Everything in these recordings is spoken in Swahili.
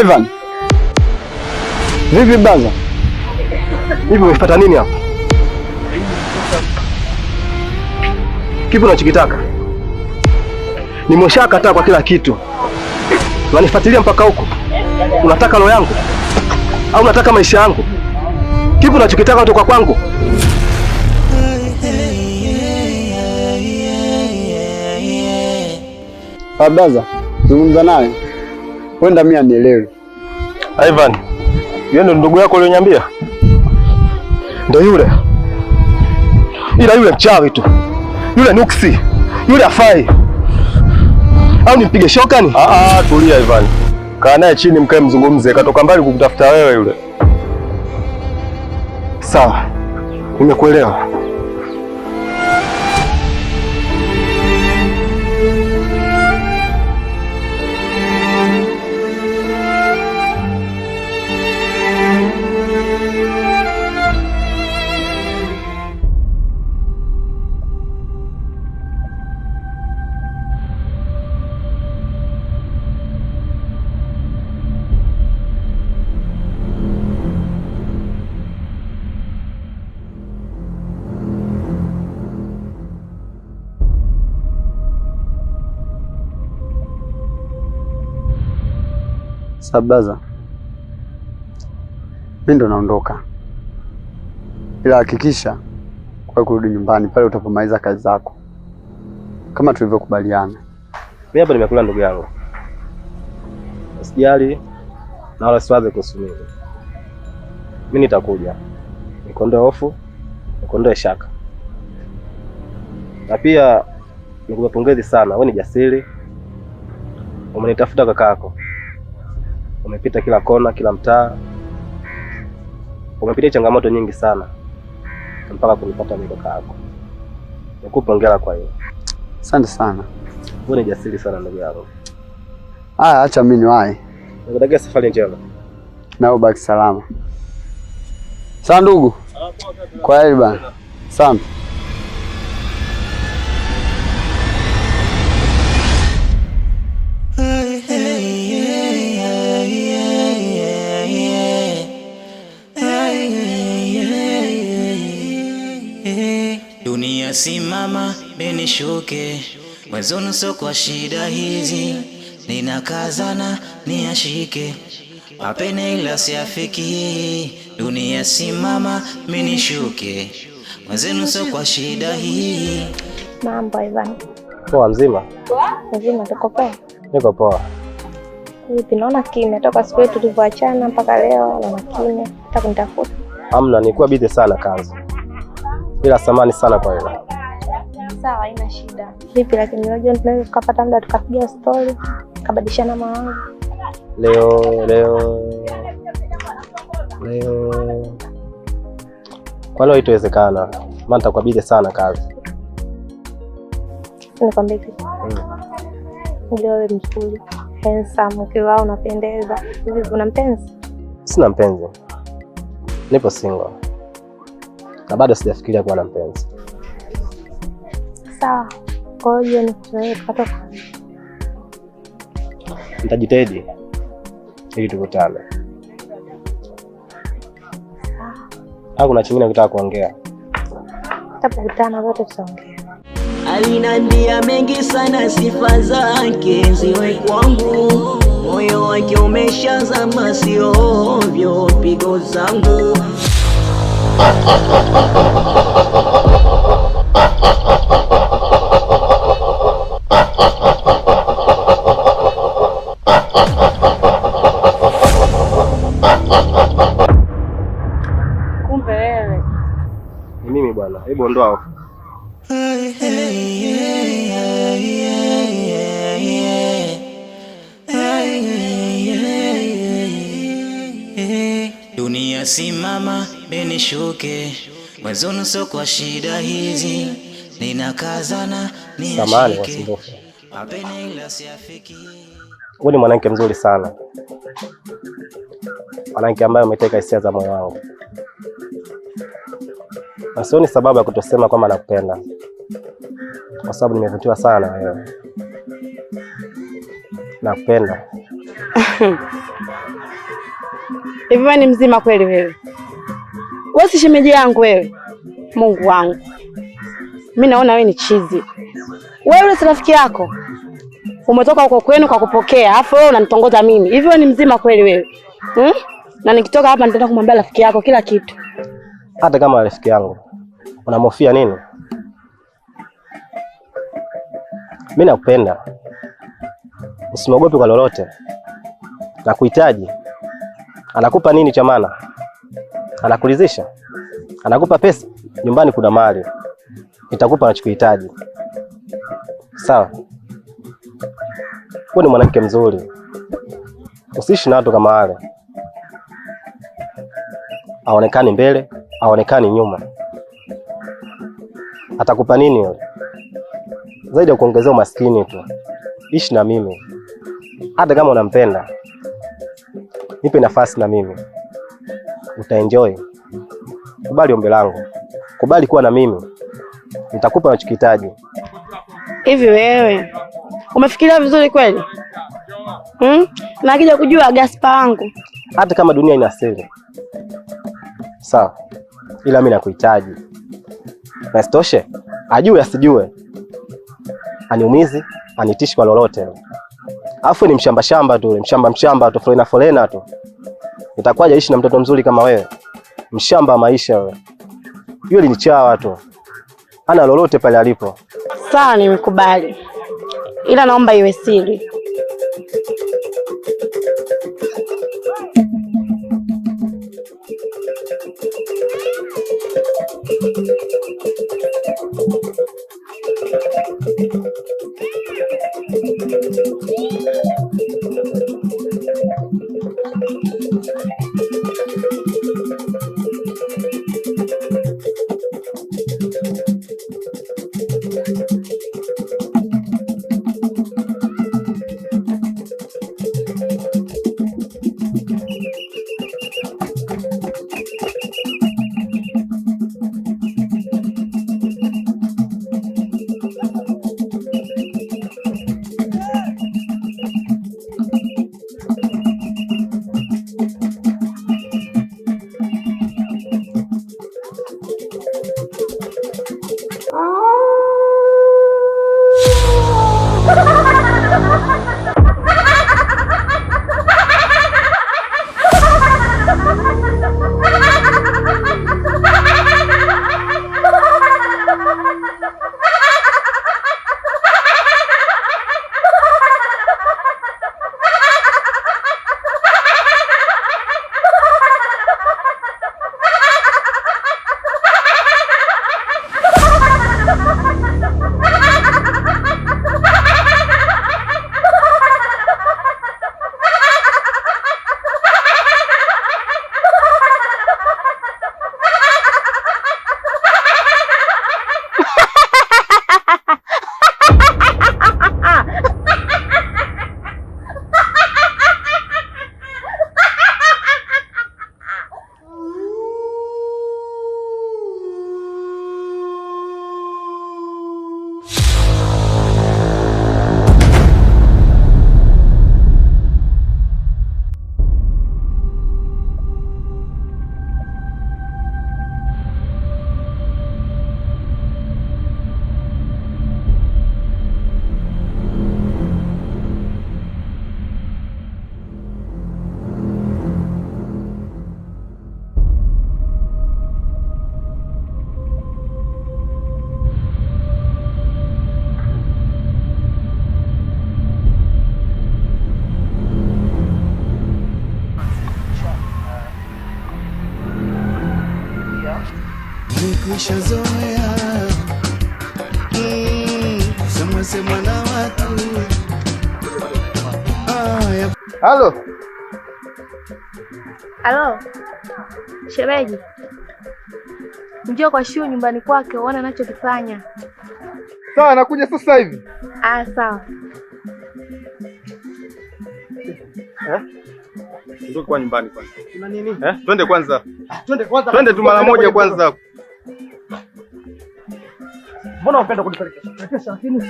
Ivan. Vipi baza? Hivi umefuata nini hapa? Kipi unachokitaka? Nimeshakataa kwa kila kitu. Unanifuatilia mpaka huko. Unataka roho yangu au unataka maisha yangu? Kipi unachokitaka kutoka kwangu? Baza, zungumza naye. Wenda mimi anielewe. Ivan, yeye ndo ndugu yako ulioniambia? Ndo yule. Ila yule mchawi tu. Yule nuksi. Yule afai. Au nimpige shoka ni? Ah, tulia Ivan. Kaa naye chini mkae mzungumze. Katoka mbali kukutafuta wewe yule. Sawa. Nimekuelewa. Sabaza, mimi ndo naondoka, ila hakikisha kwa kurudi nyumbani pale utapomaliza kazi zako kama tulivyokubaliana. Mimi hapa nimekula ndugu yangu. Usijali na wala siwaze kuhusu mimi. Mimi nitakuja nikuondoe hofu, nikuondoe shaka, na pia nikupe pongezi sana. Wewe ni jasiri, umenitafuta kakaako, umepita kila kona, kila mtaa, umepitia changamoto nyingi sana mpaka kunipata mimi kakaako. Nikupe hongera kwa hiyo. Asante sana. Wewe ni jasiri sana ndugu yangu. Aya, acha mimi niwahi. Nikutakia safari njema. Na ubaki salama. Sawa ndugu. Kwa heri bana. Asante. Dunia simama, benishuke mwenzonu, so kwa shida hizi ninakazana niashike mapene ila siafiki. Dunia simama, minishuke mwenzenu, so kwa shida hii. Mambo Ivan. Poa, mzima? Mzima, tuko poa. Niko poa. Vipi, naona kimya toka siku yetu tulivyoachana mpaka leo, naona kimya, hata kunitafuta. Hamna, nilikuwa busy sana kazi, ila samani sana kwa hilo. Sawa, haina shida. Vipi lakini unajua tunaweza tukapata muda tukapiga story, tukabadilishana mawazo. Leo kwa leo itawezekana, maana nitakuwa busy sana kazi. Nikwambie kitu. Unajua wewe mzuri, handsome, ukivaa unapendeza. Hivi una mpenzi? Sina mpenzi, nipo single na bado sijafikiria kuwa na mpenzi. Sawa. Kwa hiyo jioni tunaweza tukatoka. Nitajitahidi ili tukutane. Au kuna chingine ukitaka kuongea? Tutakutana wote tutaongea. Alinambia mengi sana, sifa zake ziwe kwangu, moyo wake umeshazama, sio ovyo pigo zangu. Kumbe wewe. Ni mimi bwana, hebu ondoa hofu. Dunia simama, benishuke mwenzonu, so kwa shida hizi ninakazana Samahani kwa niashike usumbufu. mapene ila siafiki. Wewe ni mwanamke mzuri sana, mwanamke ambaye umeteka hisia za moyo wangu, na sioni sababu ya kutosema kwamba nakupenda, kwa sababu nimevutiwa sana na wewe. Nakupenda. Hivi wewe ni mzima kweli wewe? Wewe si shemeji yangu wewe? Mungu wangu. Mimi naona wewe ni chizi. Wewe yule si rafiki yako. Umetoka huko kwenu kwa kupokea, alafu wewe unanitongoza mimi. Hivi wewe ni mzima kweli wewe? Hmm? Na nikitoka hapa nitaenda kumwambia rafiki yako kila kitu. Hata kama rafiki yangu, unamhofia nini? Mimi nakupenda. Usimwogope kwa lolote. Nakuhitaji. Anakupa nini cha maana? Anakulizisha? Anakupa pesa? Nyumbani kuna mali. Nitakupa unachokuhitaji. Sawa. Wewe ni mwanamke mzuri. Usiishi na watu kama wale. Aonekani mbele, aonekani nyuma. Atakupa nini yule? Zaidi ya kuongezea umaskini tu. Ishi na mimi. Hata kama unampenda, nipe nafasi na mimi. Utaenjoy. Kubali ombi langu. Kubali kuwa na mimi. Nitakupa unachokihitaji. Hivi wewe umefikiria vizuri kweli? Na akija kujua Gaspar wangu. Hata kama dunia ina siri. Sawa. Ila mimi nakuhitaji. Na isitoshe, ajue asijue, aniumizi, anitishi kwa lolote. Alafu ni mshamba shamba tu, mshamba mshamba tu, folena folena tu. Nitakuwaje ishi na mtoto mzuri kama wewe? Mshamba wa maisha wewe. Yule ni chawa tu. Hana lolote pale alipo. Sawa, nimekubali. Ila naomba iwe siri. Nimekwishazoea semwa semwa na watu. Halo. Halo. Shemeji. Njoo kwa Shu nyumbani kwake uone anachokifanya. Sawa, nakuja sasa hivi. Ah, sawa. Ndio kwa nyumbani kwanza. Kuna nini? Twende kwanza. Twende kwanza. Twende tu mara moja kwanza. Mbona unapenda kunipelekesha? Pelekesha lakini.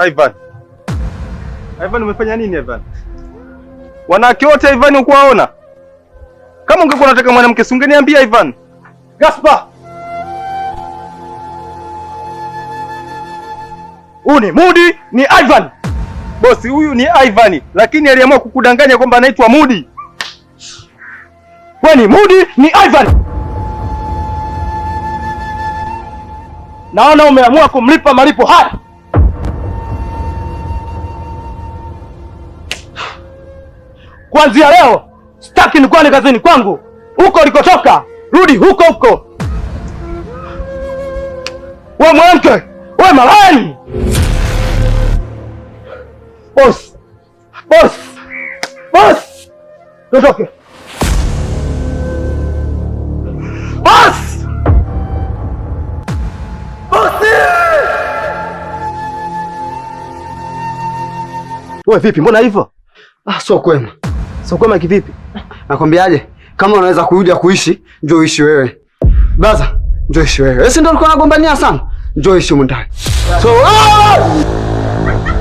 Ivan. Ivan, umefanya nini Ivan? Wanawake wote Ivan ukuwaona? Kama ungekuwa unataka mwanamke si ungeniambia Ivan. Gaspar. Huyu ni Mudi, ni Ivan. Bosi, huyu ni Ivan, lakini aliamua kukudanganya kwamba anaitwa Mudi. Kwani Mudi ni Ivan. Naona umeamua kumlipa malipo haya. Kuanzia leo sitaki nikuone kazini kwangu. Huko ulikotoka, rudi huko huko. We mwanamke, we malaya! Boss, boss, boss, tutoke. Boss! Boss! Wewe vipi, mbona hivyo? Ah, sio kwema. Sio kwema kivipi? Nakwambiaje? Kama unaweza kuja kuishi, njoo ishi wewe. Brother, njoo ishi wewe. Wewe si ndio ulikuwa unagombania sana? Njoo ishi humu ndani. So, ah!